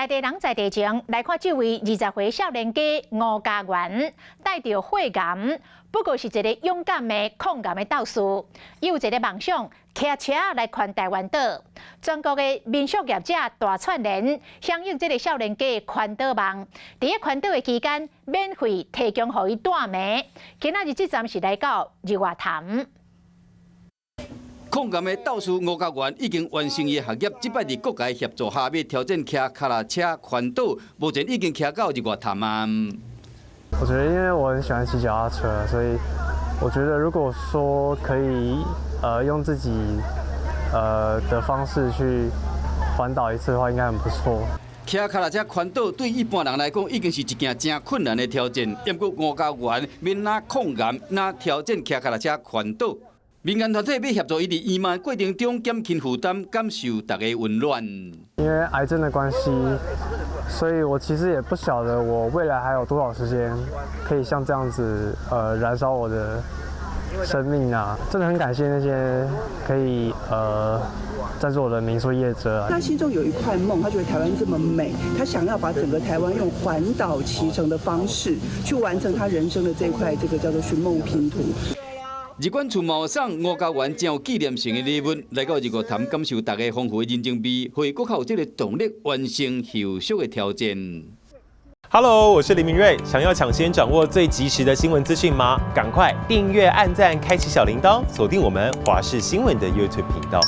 在地人在地情，來看這位20歲少年家吳家元，帶著血癌，不過是一个勇敢的抗癌的鬥士。伊有一个夢想，騎車來環台灣島。全國的民宿業者大串聯，響應這个少年家環島夢。佇咧環島的期間，免費提供予伊蹛暝。今仔日這站是來到日月潭。抗癌的鬥士吳家元已經完成伊的學業，這擺佇各界協助下，欲挑戰騎腳踏車環島，目前已經騎到日月潭啊。我覺得，因為我很喜歡騎腳踏車，所以我覺得如果說可以，用自己的方式去環島一次的話，應該很不錯。騎腳踏車環島對一般人來講，已經是一件誠困難的挑戰。不過吳家元免哪抗癌，哪挑戰騎腳踏車環島。民間團體欲協助伊佇醫治過程中減輕負擔，感受大家溫暖。因為癌症的關係，所以我其實也不曉得我未來還有多少時間可以像這樣子，燃燒我的生命啊！真的很感謝那些可以贊助我的民宿業者啊。他心中有一塊夢，他覺得台灣這麼美，他想要把整個台灣用環島騎乘的方式去完成他人生的這塊，這個叫做尋夢拼圖。日管處嘛送吳家元誠有紀念性的禮物，來到日月潭感受大家豐富的人情味，予伊閣較有這个動力完成後續的挑戰。 Hello，我是林明瑞，想要搶先掌握最及時的新聞資訊嗎？趕快訂閱、按讚、開啟小鈴鐺，鎖定我們華視新聞的 YouTube 頻道。